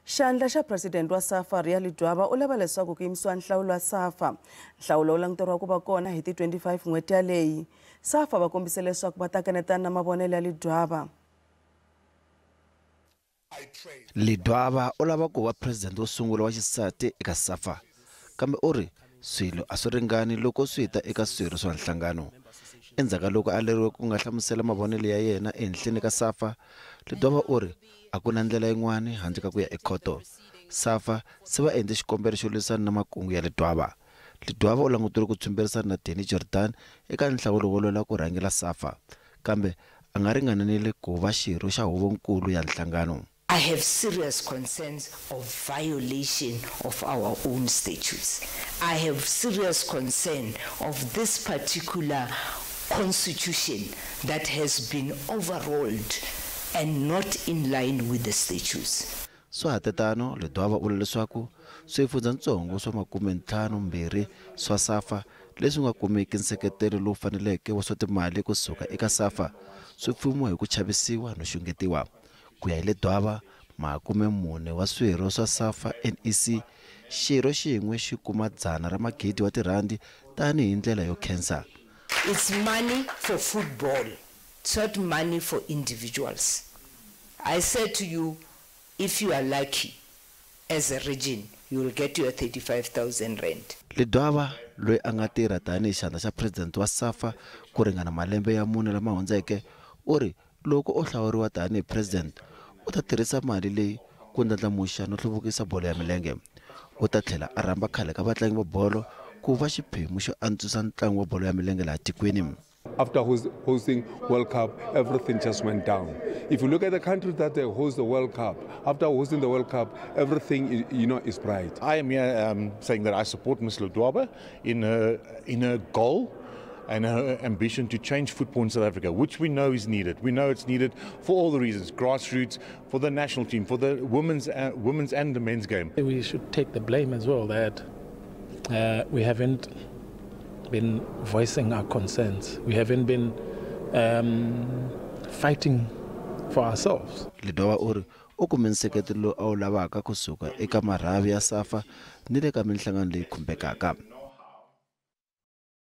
Xandla xa president wa SAFA Ria Ledwaba u lava leswaku ku yimisiwa nhlawulo wa SAFA. Nhlawulo wu languteriwa ku va kona hi ti 25 n'hweti yaleyi. SAFA va kombise leswaku va ta kanetana na mavonelo ya Ledwaba. Ledwaba u lava ku va president wo sungula wa xisati eka SAFA, kambe u ri swilo a swi ringani loko swi ta eka swirho swa nhlangano. Endzhaku ka loko a leriwe ku nga hlamusela mavonelo ya yena ehenhleni ka SAFA, Ledwaba u ri a ku na ndlela yin'wana handle ka ku ya ekhoto. SAFA se va endle xikombelo xo lwisana na makungu ya Ledwaba. Ledwaba u languteriwe ku tshwimberisana na Danny Jordaan eka nhlawulo wo lwela ku rhangela SAFA, kambe a nga ringananeli ku va xirho xa huvonkulu ya nhlangano. I have serious concerns of violation of our own statutes. I have serious concern of this particular constitution that has been overruled and not in line with the statutes. Swa ha tetano, Ledwaba u vula leswaku swifundzatsongo swa 52 swa SAFA leswi nga kumeki nseketelo lowu faneleke wa swa timali kusuka eka SAFA swi pfumiwa hi ku chavisiwa no xungetiwa. Ku ya hi Ledwaba, 40 wa swirho swa SAFA NEC, xirho xin'we xi kuma 100 ra magidi wa tirhandi tanihi ndlela yo khensa. It's money for football. It's not money for individuals. I said to you, if you are lucky as a region, you will get your 35,000 rand. Ledwaba, loyi a nga tirha tanihi xandla xa president wa SAFA ku ringana malembe ya 4 lama hundzeke, u ri loko o hlawuriwa tanihi president, u ta tirhisa mali leyi ku ndlandlamuxa no hluvukisa bolo ya milenge. U ta tlhela a rhamba khale ka vatlangi va bolo ku va xiphemu xo antswisa ntlangu wa bolo ya milenge laha tikweni. After hosting World Cup, everything just went down. If you look at the countries that they host the World Cup, after hosting the World Cup, everything is bright. I am here saying that I support Ms. Ledwaba in her goal and her ambition to change football in South Africa, which we know is needed. We know it's needed for all the reasons, grassroots, for the national team, for the women's and the men's game. We should take the blame as well that we haven't been voicing our concerns. We haven't been fighting for ourselves. Ledwaba u ri u kume nseketelo lowu a wu lavaka kusuka eka marhavi ya SAFA ni le ka minhlangano leyi khumbekaka.